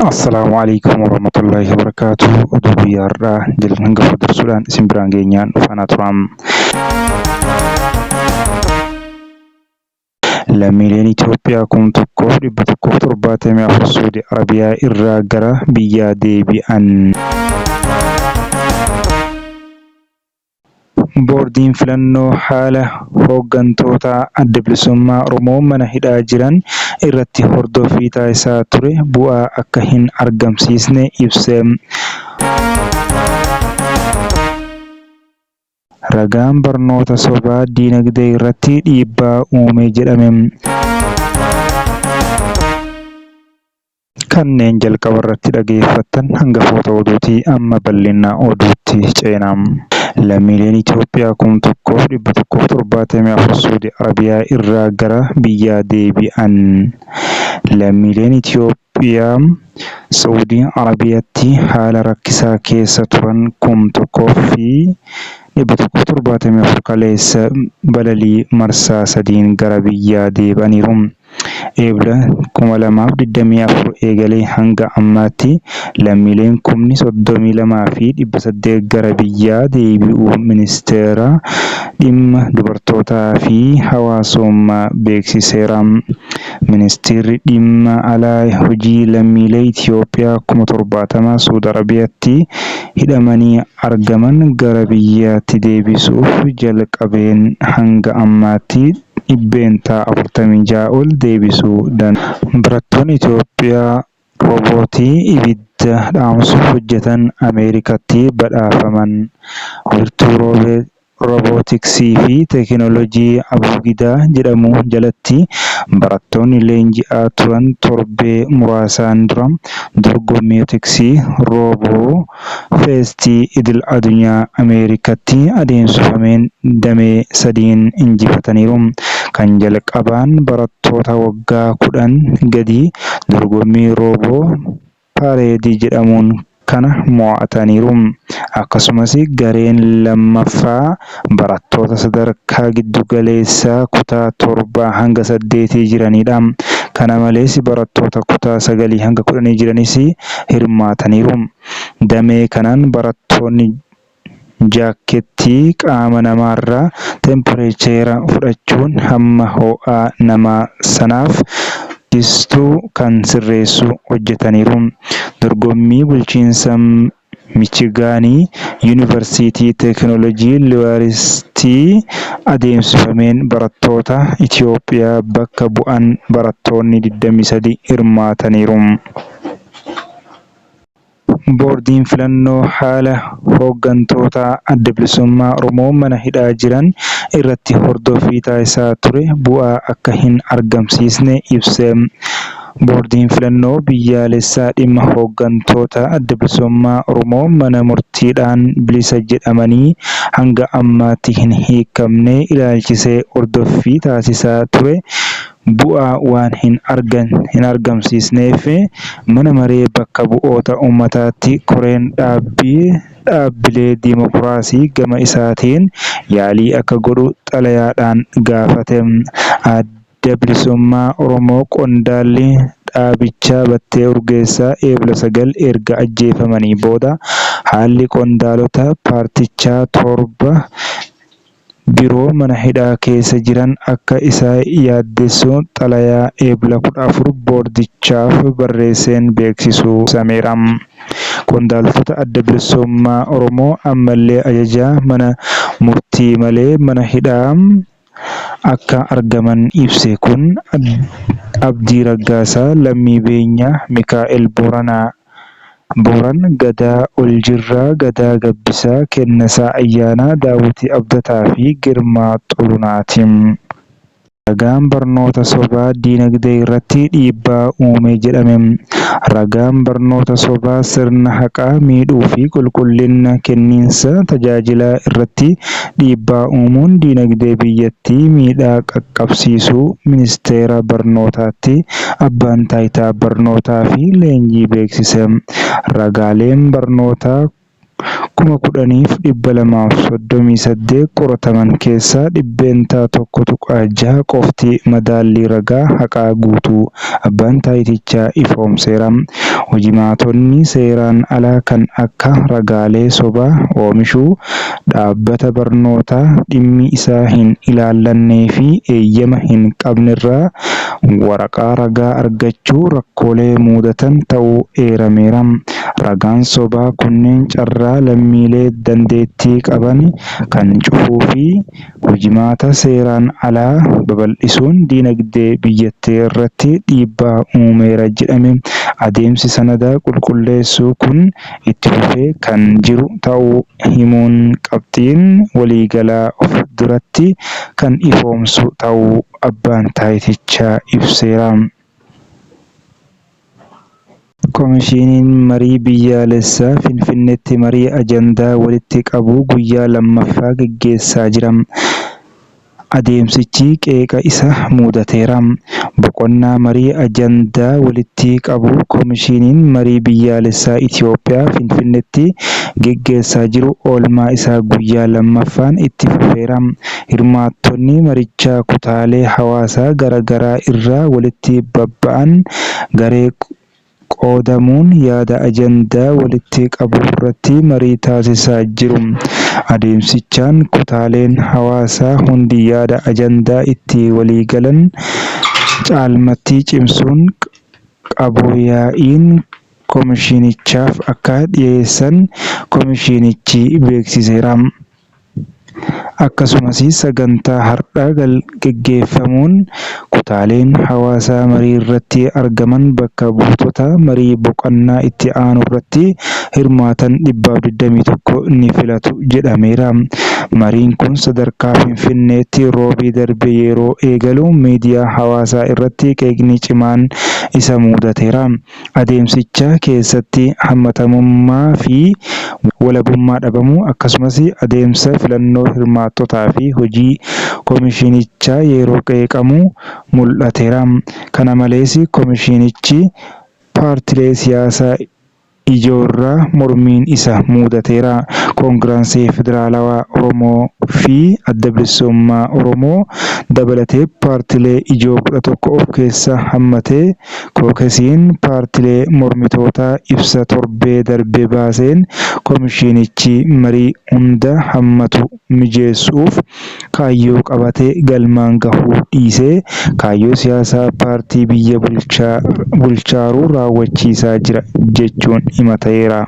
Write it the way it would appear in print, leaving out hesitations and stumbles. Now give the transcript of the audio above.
Assalaamu alaikum warahmatullaahi wabarakaatuh. Oduu guyyaa har'aa jalqaba hangafa dursuudhaan isin biraan geenyaan faana turaa. Lammiileen Itoophiyaa 1174 Suudi Arabiyaa irraa gara biyyaa deebi'an. Boordiin filannoo haala hooggantoota Adda Bilisummaa Oromoo mana hidhaa jiran irratti hordoffii taasisaa ture bu'aa akka hin argamsiisne ibse. Ragaan barnoota sobaa diinagdee irratti dhiibbaa uume jedhame. Kanneen jalqaba irratti dhageeffattan hangafoota oduuti. Amma bal'ina oduutti ceena. Lammiileen Itoophiyaa 1174 Suudi Arabiyaa irraa gara biyyaa deebi'an. Lammiileen Itoophiyaa Saa'udii Arabiyaatti haala rakkisaa keessa turan 1174 kaleessa balalii marsaa sadiin gara biyyaa deebi'aniiru. Eebla 2024 eegalee hanga ammaatti lammiileen kumni 32 fi 800 gara biyyaa deebi'uu Ministeera Dhimma Dubartootaa fi Hawaasummaa beeksiseera. Ministeerri Dhimma Alaa hojii lammiilee Itiyoophiyaa 70,000 Suud Arabiyaatti hidhamanii argaman gara biyyaatti deebisuuf jalqabeen hanga ammaatti 46% ol deebisuu danda'eera. Barattoonni Itoophiyaa roobootii ibidda dhaamsuuf hojjetan Ameerikaatti badhaafaman. Wiirtuu Roobootiksii fi Teekinooloojii Abugidaa jedhamu jalatti barattoonni leenji'aa turan torbee muraasaan dura dorgommii roobootiksii Rooboo Feestii idil-addunyaa Ameerikaatti adeemsifameen damee sadiin injifataniiru. Kan jalqabaan barattoota waggaa 10 gadii dorgommii Rooboo Paareedii jedhamuun kana mo'ataniiru. Akkasumas gareen lammaffaa barattoota sadarkaa giddugaleessaa kutaa 7 hanga 8 jiranidha. Kana malees barattoota kutaa 9 hanga 10 jiranis hirmaataniiru. Damee kanaan barattoonni jaakkeettii qaama namaarraa teempireechera fudhachuun hamma ho'a nama sanaaf guddistuu kan sirreessu hojjetaniiru. Dorgommii bulchiinsa Michigaanii Yuunivarsiitii Teekinooloojii Liwaaristi adeemsifameen barattoota Itoophiyaa bakka bu'an barattoonni 23 hirmaataniiru. Boordiin filannoo haala hooggantoota Adda Bilisummaa Oromoo mana hidhaa jiran irratti hordoffii taasisaa ture bu'aa akka hin argamsiisne ibse. Boordiin filannoo biyyaalessaa dhimma hooggantoota Adda Bilisummaa Oromoo mana murtiidhaan bilisa jedhamanii hanga ammaatti hin hiikamne ilaalchisee hordoffii taasisaa ture bu'aa waan hin argamsiisneef mana maree bakka bu'oota uummataatti koreen dhaabbii dhaabbilee diimokiraasii gama isaatiin yaalii akka godhu xalayaadhaan gaafate. Adda Bilisummaa Oromoo qondaalli dhaabichaa Battee Urgeessaa Eebla 9 erga ajjeefamanii booda haalli qondaalota paartichaa torba biroo mana hidhaa keessa jiran akka isa yaaddessu xalayaa Eebla 14 boordichaaf barreesseen beeksisuu ibsameera. Qondaaltota Adda Bilisummaa Oromoo ammallee ajaja mana murtii malee mana hidhaa akka argaman ibse kun Abdii Raggaasaa, Lammii Beenyaa, Mikaa'el Booranaa, Booran, Gadaa Oljirraa, Gadaa Gabbisaa, Kennasaa Ayyaanaa, Daawwitii Abdataa fi Girmaa Xurunaati. Ragaan barnoota sobaa diinagdee irratti dhiibbaa uume jedhame. Ragaan barnoota sobaa sirna haqaa miidhuu fi qulqullina kenniinsa tajaajilaa irratti dhiibbaa uumuun diinagdee biyyattii miidhaa qaqqabsiisuu Ministeera Barnootaatti Abbaan Taayitaa Barnootaa fi Leenjii beeksise. Ragaaleen barnootaa 10,238 qorataman keessaa %1.6 qofti madaallii ragaa haqaa guutuu abbaan taayitichaa ifoomseera. Hojimaatonni seeraan alaa kan akka ragaalee sobaa oomishuu, dhaabbata barnootaa dhimmi isa hin ilaallannee fi eeyyama hin qabnerraa waraqaa ragaa argachuu rakkoolee mudatan ta'uu eerameera. Ragaan sobaa kunneen carraa lammiilee dandeettii qabanii kan cufuu fi hojimaata seeraan alaa babal'isuun diinagdee biyyattiirratti dhiibbaa uumeera jedhame. Adeemsi sanada qulqulleessuu kun itti fufee kan jiru ta'uu himuun qabxiin waliigalaa of duratti kan ifoomsu ta'uu abbaan taayitichaa ibseera. Komishiniin Marii Biyyaalessaa Finfinneetti marii ajandaa walitti qabuu guyyaa lammaffaa gaggeessaa jira. Adeemsichi qeeqa isa mudateera. Boqonnaa marii ajandaa walitti qabuu Komishiniin Marii Biyyaalessaa Itiyoophiyaa Finfinneetti gaggeessaa jiru oolmaa isaa guyyaa lammaffaan itti fufeera. Hirmaattonni marichaa kutaalee hawaasaa garaa garaa irraa walitti babba'an garee qoodamuun yaada ajandaa walitti qabuurratti marii taasisaa jiru. Adeemsichaan kutaaleen hawaasaa hundi yaada ajandaa itti waliigalan caalmaatti cimsuun qaboo yaa'ii komishinichaaf akka dhiyeessan komishinichi beeksiseera. Akkasumas sagantaa har'a gaggeeffamuun kutaaleen hawaasaa mariirratti argaman bakka buutota marii boqonnaa itti aanurratti hirmaatan 121 ni filatu jedhameera. Mariin kun sadarkaa Finfinneetti roobii darbe yeroo eegalu miidiyaa hawaasaa irratti qeeqni cimaan isa mudateera. Adeemsicha keessatti hammatamummaa fi walabummaa dhabamuu akkasumas adeemsa filannoo hirmaattotaa fi hojii komishinichaa yeroo qeeqamu mul'ateera. Kana malees komishinichi paartilee siyaasaa ijoorraa mormiin isa mudateera. Koongiraansii Federaalawaa Oromoo fi Adda Bilisummaa Oromoo dabalatee paartilee ijoo 11 of keessaa hammatee kookesiin paartilee mormitootaa ibsa torbee darbe baaseen komishinichi marii hunda hammatu mijeessuuf kaayyoo qabate galmaan gahuu dhiisee kaayyoo siyaasaa paartii biyya bulchaaru raawwachiisaa jira jechuun himateera.